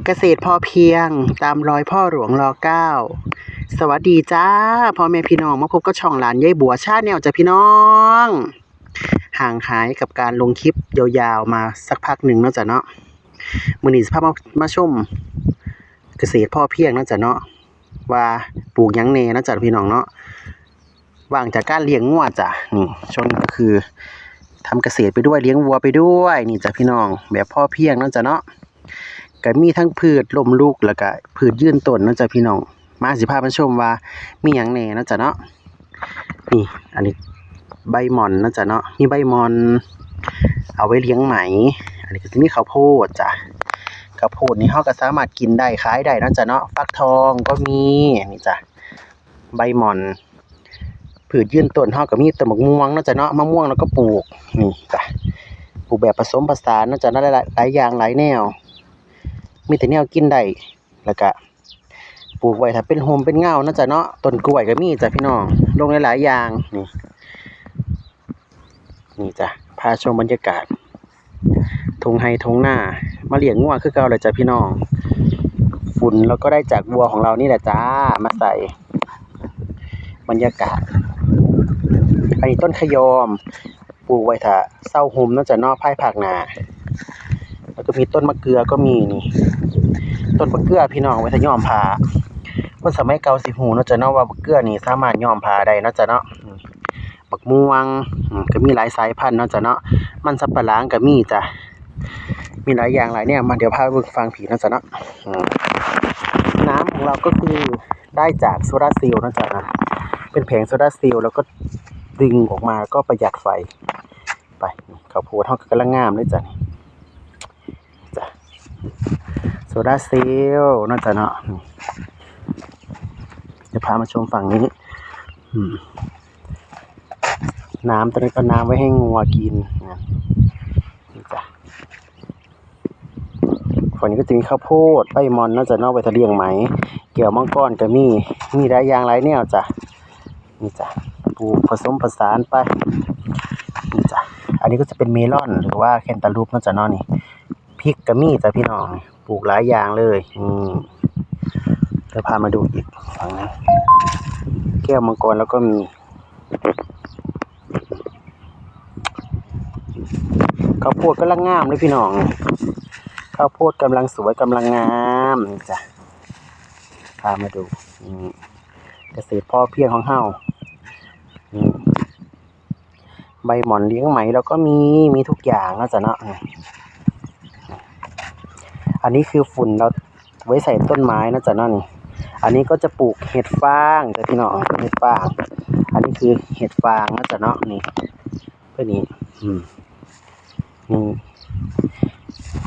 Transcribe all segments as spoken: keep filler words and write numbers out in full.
เกษตรพอเพียงตามรอยพ่อหลวง ร.เก้า สวัสดีจ้า พ่อแม่พี่น้อง มาพบกับช่องหลานยายบัว Channel จ้ะพี่น้อง ห่างหายกับการลงคลิปยาวๆมาสักพักหนึ่งเนาะจ้ะเนาะ มื้อนี้สิพามา มาชมเกษตรพอเพียงเนาะจ้ะเนาะ ว่าปลูกหยังแหน่เนาะจ้ะพี่น้องเนาะ ว่างจากการเลี้ยงงัวจ้ะ นี่ ช่วงนี้ก็คือทำเกษตรไปด้วย เลี้ยงวัวไปด้วย นี่จ้ะพี่น้อง แบบพอเพียงเนาะจ้ะเนาะ ก็มีทั้งพืชล้มลุก แล้วก็พืชยืนต้นเนาะจ้ะพี่น้อง มาสิพามาชมว่ามีหยังแหน่เนาะจ้ะเนาะ นี่ อันนี้ใบหม่อนเนาะจ้ะเนาะ มีใบหม่อน เอาไว้เลี้ยงไหม อันนี้ก็จะมีข้าวโพดจ้ะ ข้าวโพดนี่เราก็สามารถกินได้ ขายได้เนาะจ้ะเนาะ ฟักทองก็มี นี่จ้ะ ใบหม่อน พืชยืนต้นเราก็มีต้นบักม่วงเนาะจ้ะเนาะ มะม่วงเราก็ปลูก นี่จ้ะ ปลูกแบบผสมผสานเนาะจ้ะเนาะ หลายๆ หลายอย่างหลายแนว มีแต่แนวกินได้ แล้วก็ปลูกไว้ถ้าเป็นร่มเป็นเงาเนาะจ้ะเนาะ ต้นกล้วยก็มีจ้ะพี่น้อง ลงหลายๆอย่าง นี่ นี่จ้ะ พาชมบรรยากาศ ทุ่งไร่ทุ่งนา มาเลี้ยงงัวคือเก่าเลยจ้ะพี่น้อง ฝุ่นเราก็ได้จากวัวของเรานี่แหละจ้า มาใส่ บรรยากาศ อันนี้ต้นขยอม ปลูกไว้ถ้าเซาร่มเนาะจ้ะเนาะ ภายภาคหน้า แล้วก็มีต้นมะเกลือก็มีนี่ ต้นมะเกลือพี่น้อง ไว้ถ้าย้อมผ้า คนสมัยเก่าสิฮู้เนาะจ้ะเนาะ ว่าบักเกลือนี่สามารถย้อมผ้าได้เนาะจ้ะเนาะ อืม บักม่วง อืม ก็มีหลายสายพันธุ์เนาะจ้ะเนาะ มันสำปะหลังก็มีจ้ะ มีหลายอย่างหลายแนว มา เดี๋ยวพาไปเบิ่งฟังผีเนาะจ้ะเนาะ อืม น้ำของเราก็คือได้จากโซลาร์เซลล์เนาะจ้ะนะ เป็นแผงโซลาร์เซลล์ แล้วก็ดึงออกมาก็ประหยัดไฟ ไป ข้าวโพดเราก็กำลังงามเลยจ้ะนี่ จ้ะ โซลาร์เซลล์เนาะจ้ะเนาะ นี่ จะพามาชมฝั่งนี้ อืม น้ำตัวนี้ก็น้ำไว้ให้งัวกินนะ นี่จ้ะ ฝั่งนี้ก็จะมีข้าวโพด ใบหม่อนเนาะจ้ะเนาะ ไว้ถ้าเลี้ยงไหม แก้วมังกรก็มี มีหลายอย่างหลายแนวจ้ะ นี่จ้ะ ปลูกผสมผสานไป นี่จ้ะ อันนี้ก็จะเป็นเมลอน หรือว่าแคนตาลูปเนาะจ้ะเนาะนี่ พริกก็มีจ้ะพี่น้อง ปลูกหลายอย่างเลย อืม เดี๋ยวพามาดูอีกฝั่งนะ แก้วมังกรแล้วก็มี ข้าวโพดกำลังงามเลยพี่น้อง ข้าวโพดกำลังสวยกำลังงาม นี่จ้ะ พามาดู อืม เกษตรพอเพียงของเรา อืม ใบหม่อนเลี้ยงไหมเราก็มี มีทุกอย่างเนาะจ้ะเนาะ อันนี้คือฝุ่นเราไว้ใส่ต้นไม้เนาะจ้ะเนาะนี่ อันนี้ก็จะปลูกเห็ดฟางจ้ะพี่น้อง เห็ดฟาง อันนี้คือเห็ดฟางเนาะจ้ะเนาะนี่ เพื่อนี้ อืม นี่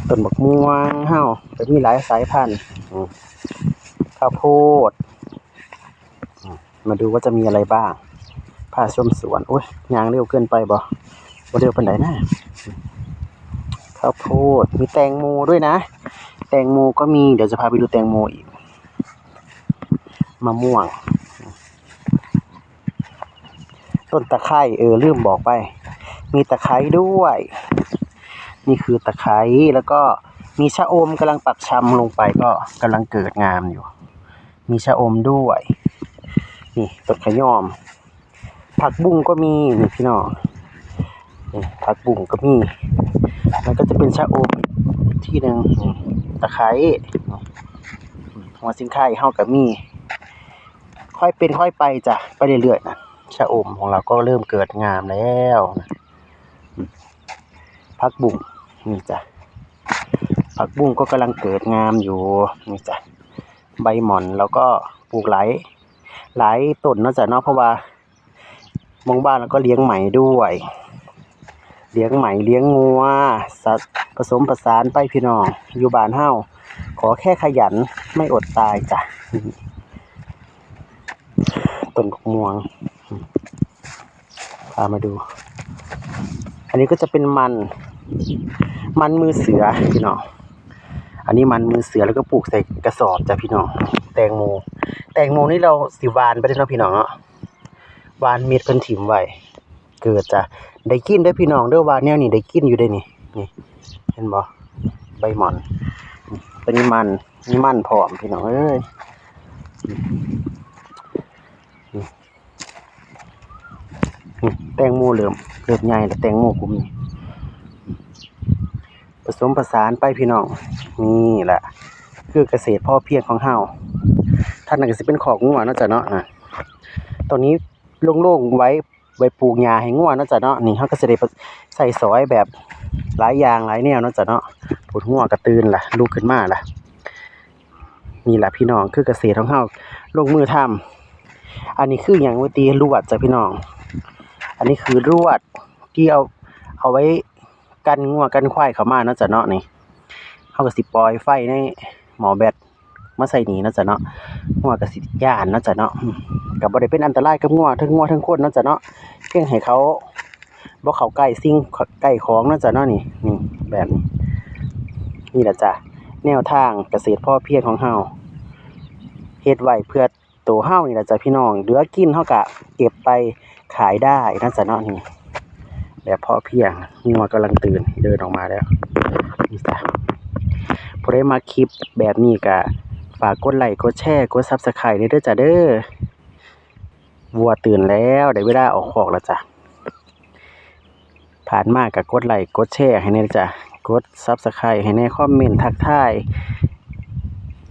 ต้นบักม่วงเราก็มีหลายสายพันธุ์ อืม ข้าวโพด อืม มาดูว่าจะมีอะไรบ้าง พาชมสวน โอ๊ย ย่างเร็วเกินไปบ่ บ่เร็วปานใดนะ ข้าวโพด มีแตงโมด้วยนะ แตงโมก็มี เดี๋ยวจะพาไปดูแตงโมอีก มะม่วง ต้นตะไคร้ เออ ลืมบอกไป มีตะไคร้ด้วย นี่คือตะไคร้ แล้วก็มีชะอมกำลังปักชำลงไป ก็กำลังเกิดงามอยู่ มีชะอมด้วย นี่ต้นขยอม ผักบุ้งก็มี นี่พี่น้อง นี่ผักบุ้งก็มี มันก็จะเป็นชะอมอีกที่หนึ่ง นี่ตะไคร้ หัวสิงไคเราก็มี ค่อยเป็นค่อยไปจ้ะ ไปเรื่อยๆนะ ชะอมของเราก็เริ่มเกิดงามแล้วนะ ผักบุ้ง นี่จ้ะ ผักบุ้งก็กำลังเกิดงามอยู่ นี่จ้ะ ใบหม่อนเราก็ปลูกหลาย หลายต้นเนาะจ้ะเนาะ เพราะว่าบางบ้านเราก็เลี้ยงไหมด้วย เลี้ยงไหม เลี้ยงงัว สัตว์ผสมผสานไปพี่น้อง อยู่บ้านเฮา ขอแค่ขยัน ไม่อดตายจ้ะ ต้นบักม่วง พามาดู อันนี้ก็จะเป็นมัน มันมือเสือพี่น้อง อันนี้มันมือเสือ แล้วก็ปลูกใส่กระสอบจ้ะพี่น้อง แตงโม แตงโมนี่เราสิหว่านไปเลยเนาะพี่น้องเนาะ หว่านเม็ดเพิ่นถิ่มไว้ เกิดจ้ะ ได้กินเด้อพี่น้องเด้อ หว่านแนวนี้ได้กินอยู่เด้นี่ นี่ เห็นบ่ ใบหม่อน ตัวนี้มัน มีมันพร้อมพี่น้องเอ้ย นี่ นี่ แตงโมเริ่ม เริ่มใหญ่แล้ว แตงโมกลุ่มนี้ ผสมผสานไปพี่น้อง นี่แหละ คือเกษตรพอเพียงของเฮา ทางนั้นก็สิเป็นคอกงัวเนาะจ้ะเนาะ นะ ตรงนี้โล่งๆไว้ ไว้ปลูกหญ้าให้งัวเนาะจ้ะเนาะ นี่เฮาก็สิได้ใส่สอยแบบหลายอย่างหลายแนวเนาะจ้ะเนาะ พู้นงัวก็ตื่นล่ะ ลุกขึ้นมาล่ะ นี่ล่ะพี่น้อง คือเกษตรของเฮา ลงมือทำ อันนี้คือหยังวะติ ลวดจ้ะพี่น้อง อันนี้คือลวดที่เอา เอาไว้กันงัวกันควายเข้ามาเนาะจ้ะเนาะ นี่ เฮาก็สิปล่อยไฟในหม้อแบตมาใส่นี่เนาะจ้ะเนาะ งัวก็สิย้านเนาะจ้ะเนาะ อืม ก็บ่ได้เป็นอันตรายกับงัว ทั้งงัวทั้งคนเนาะจ้ะเนาะ เพียงให้เขาบ่เข้าใกล้สิ่ง ใกล้ของเนาะจ้ะเนาะ นี่ นี่ แบบนี้ นี่ล่ะจ้ะ แนวทางเกษตรพอเพียงของเฮา เฮ็ดไว้เพื่อตัวเฮานี่ล่ะจ้ะพี่น้อง เหลือกินเฮาก็เก็บไปขายได้เนาะจ้ะเนาะ นี่ แบบพอเพียง งัวกำลังตื่น เดินออกมาแล้ว นี่จ้ะ ผู้ใดมักคลิปแบบนี้ก็ฝากกดไลค์ กดแชร์ กด Subscribe ด้วยเด้อจ้ะเด้อ วัวตื่นแล้ว ได้เวลาออกคอกแล้วจ้ะ ผ่านมาก็กดไลค์ กดแชร์ให้แหน่จ้ะ กด Subscribe ให้แหน่ คอมเมนต์ทักทาย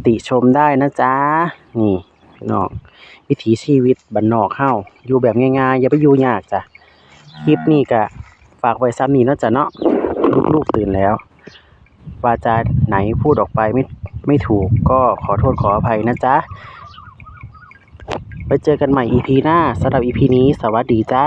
ติชมได้นะจ๊ะ นี่พี่น้อง วิถีชีวิตบ้านนอกเฮา อยู่แบบง่ายๆ อย่าไปอยู่ยากจ้ะ คลิปนี้ก็ฝากไว้ซ้ำนี้เนาะจ้ะเนาะ ลูกๆตื่นแล้ว วาจาไหนพูดออกไปไม่ ไม่ถูกก็ขอโทษขออภัยนะจ๊ะ ไปเจอกันใหม่ อีพี หน้า สำหรับ อีพี นี้ สวัสดีจ้า